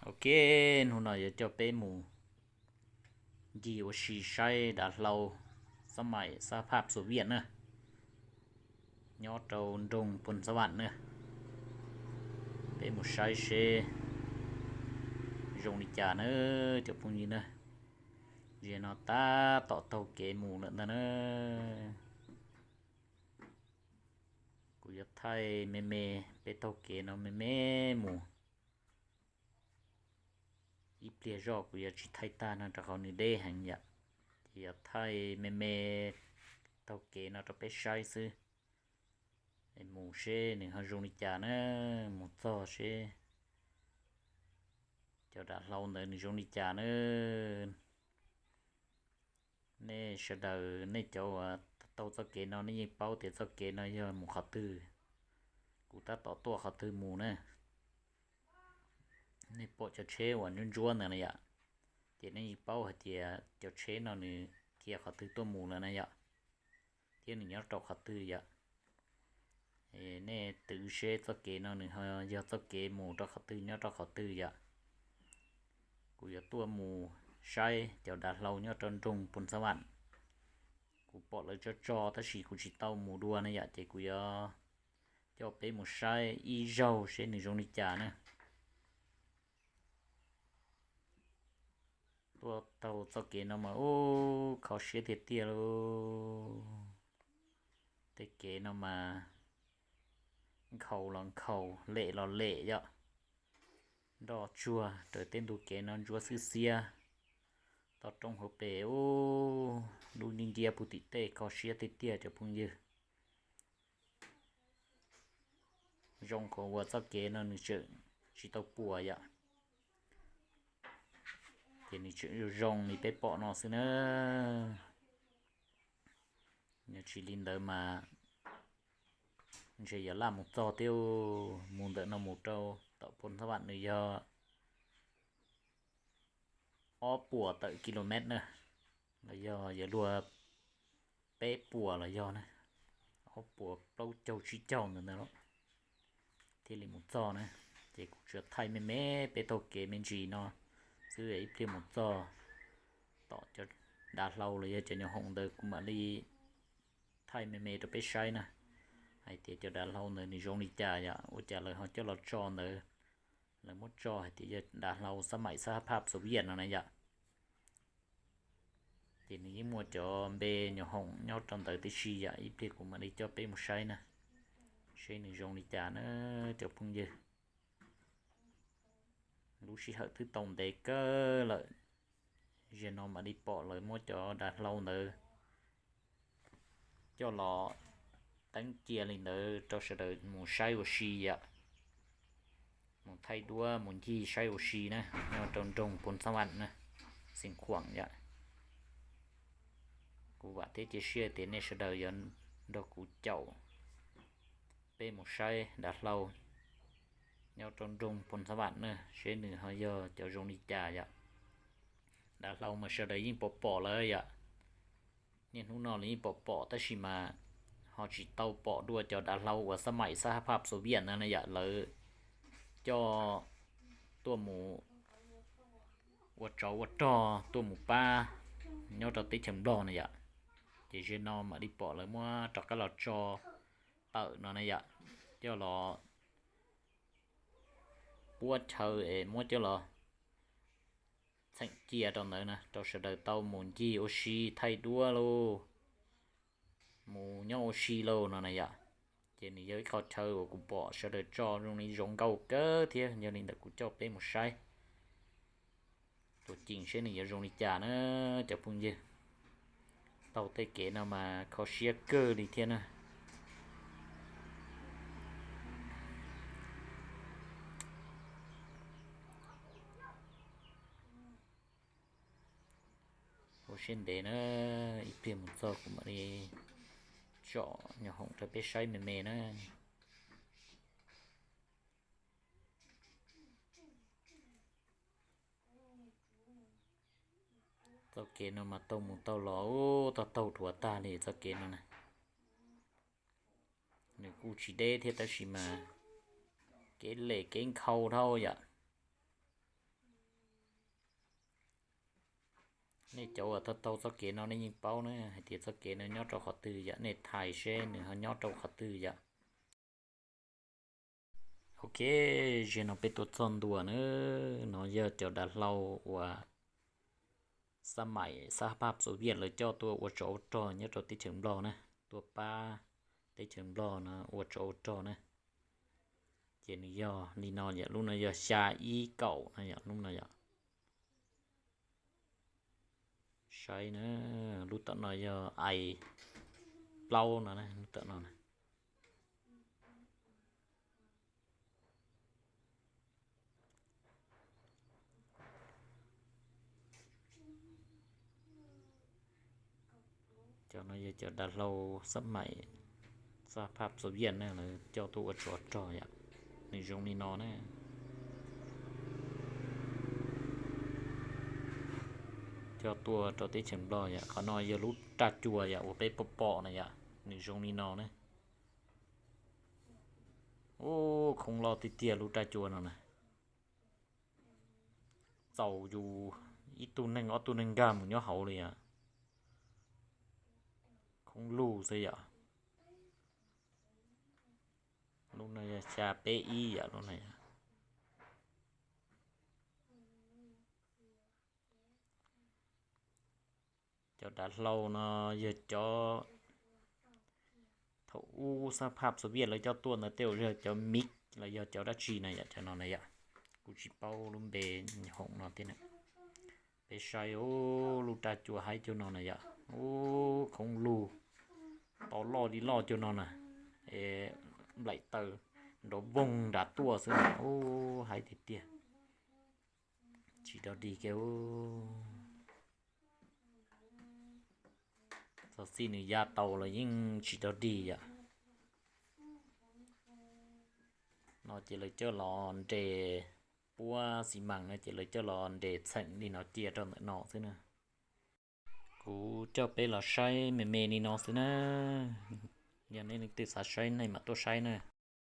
Ok, hnub no yuav coj peb mus ncig ua si saib dav hlau xab maim xab phaj Xov Viaj na, nyob rau nroog Phoos Xab Vam na. Peb mus saib seb zoo li cas na cov phooj ywg na. Ziag no tab tom taug kev mus lawm ntag na. Kuv yuav thaij me me, peb taug kev no me me mus. Ib pliag zoj kuv yuav tsis thaij tag no rau qhov nws deb heev yom. Ces yuav thaij me me taug kev no rau peb saib xwb. Mus seb nws ho zoo li cas na, mus txog seb cov dav hlau ntawd nws zoo li cas na. Nej sawv daws nej cov uas taug txoj kev no nej yeej paub tias txoj kev no yog mus qhov twg. Kuv tab tom tuaj qhov twg mus na. Nej pom cov tsheb uas ntsuab ntsuab ntawd na yom, ces nej yeej paub hais tias cov tsheb no nws dhia qhov twg tuaj mus lawm na yom, thiab nws nyob rau qhov twg yom. Nej twv seb txoj kev no nws ho yog txoj kev mus rau qhov twg nyob rau qhov twg yom. Kuv yuav tuaj mus saib cov dav hlau nyob rau nroog Phoos Xab Vam. Kuv pom lawv tso tso tab sis kuv tsis tau mus dua na yom, ces kuv yuav coj peb mus saib ib zaug seb nws zoo li cas na. Tuaj taug txoj kev no mas ub, kho siab tiag tiag lauj. Tej kev no mas nkhaus los nkhaus, lem los lem yom. Nroj tsuag raws tej ntug kev no ntsuab xwb xiab. Toj roob hauv pes ub, dub ntiab ntiab puag tim tej, kho siab tiag tiag cov phooj ywg. Zoo qhov uas txoj kev no nws tseem tsis tau puas yom, ces nws tseem zoo zoo li peb pom no xwb na. Yog tsis li ntawd mas ntshe yuav laj mus txog thiab. Mus ntawm no mus rau tom Phoos Xab Vam nws yog ob puas tawm kilomev na, los yog yuav luag peb puas los yog na, ob puas plaub caug tsib caug ntawd ntag thiaj li mus txog na. Ces kuv tsuas thaij me me peb taug kev me ntsis no xwb, ib pliag mus txog tom cov dav hlau los yog cov nyuag hoom ntawd kuv mam li thaij me me rau peb saib na, hais tias cov dav hlau ntawd nws zoo li cas yom, ua cas lawv ho coj los tso ntawd. Lawv muab tso hais tias yog dav hlau xab maim xab phaj Xov Viaj no na yom. Ces nws yeej muaj cov npe nyuag hoom nyob rau ntawd tib si yom, ib pliag kuv mam li coj peb mus saib na, seb nws zoo li cas na cov phooj ywg. Lub sij hawm twb tau ntev kawg lawm, ziag no mam li pom lawv muab cov dav hlau ntawd coj los teeb cia li ntawd rau sawv daws mus saib ua si yom, mus thaij duab mus ncig saib ua si na, nyob rau nroog Phoos Xab Vam na, Xeev Khuam yom. Kuv vam thiab cia siab tias nej sawv daws yuav nrog kuv caum peb mus saib dav hlau nyob rau nroog Phoos Xab Vam na, seb nws ho yog cov zoo li cas yom. Dav hlau mas sawv daws yeej pom pom lawm yom, niaj hnub no los yeej pom pom tab sis mas ho tsis tau pom dua cov dav hlau uas xab maim xab phaj Xov Viaj no na yom, lawv coj tuaj mus ua tsov ua rog tuaj mus pab nyob rau teb chaws Nplog na yom. Ces ziag no mam li pom lawv muab rov qab los tso tawm no na yom, coj los puab chaw es muab coj los txheem cia rau ntawd na, rau sawv daws tau mus ncig ua si thaij duab lauj, mus nyob ua si lauj no na yom. Ces nws yog ib qho chaw uas kuv pom sawv daws tso zoo li zoo nkauj kawg thiab, yog li ntawd kuv coj peb mus saib tuam ceem seb nws yuav zoo li cas na cov phooj ywg. Taug tej kev no mas kho siab kawg li thiab na. Ua siab ntev na, ib pliag mus txog kuv mam li tsom nyuag hoom rau peb saib me me na. Txoj kev no mas taug mus taug los ub, taug taug dhuav tag li txoj kev no na. Nws kuj tsis deb thiab tab sis mas kev lem kev nkhaus dhau yom. Nej cov uas taug taug txoj kev no nej yeej paub na hais tias txoj kev no nyob rau qhov twg yom, nej thaij seb nws ho nyob rau qhov twg yom. Ok, zaum no peb tuaj txog ntua na, no yog cov dav hlau uas xab maim xab phaj Xov Viaj lawv coj tuaj ua tsov ua rog nyob rau teb chaws Nplog na, tuaj pab teb chaws Nplog no ua tsov ua rog na. Ces nws yog li no yom, lub no yog xya ib kaum no yom, lub no yom. Saib na, lub tom no yog ai plaub no, lub tom no. Cov no yog cov dav hlau xab maim xab phaj Xov Viaj na, lawv coj tuaj ua tsov rog yom. Nws zoo li no na. Coj tuaj rau teb chaws Nplog yom, qhov no yog lub raj cua yom, uas peb pom pom na yom, nws zoo li no na. Ub, khoob loj tiag tiag lub raj cua no na. Txaus yus ib tug neeg ob tug neeg nkag mus nyob hauv li yom. Khoob lug xwb yom. Lub no yog xya peb ib yom, lub no yog. Cov dav hlau no yog cov thaum ub xab phaj Xov Viaj lawv coj tuaj ntawd tej zaum yog cov MiG los yog cov dab tsi na yom, cov no na yom. Kuv tsis paub lub npe hoom no thiab na. Peb saib, ub, lub raj cua haib cuag no na yom. Ub, khoob lug, tau loj li loj cuag no na. Es nplaim taws nrov voog nrad tuaj xwb na, ub, haib tiag tiag. Tsis dog dig kiag. Txog txij nws ya tau los yeej tsis dog dig yom. No ces lawv coj los nres puab xi mas no ces lawv coj los nres txheem li no cia rau ntawm no xwb na. Kuv coj peb los saib me me li no xwb na. Yog nej leej twg xav saib nej mam tuaj saib na.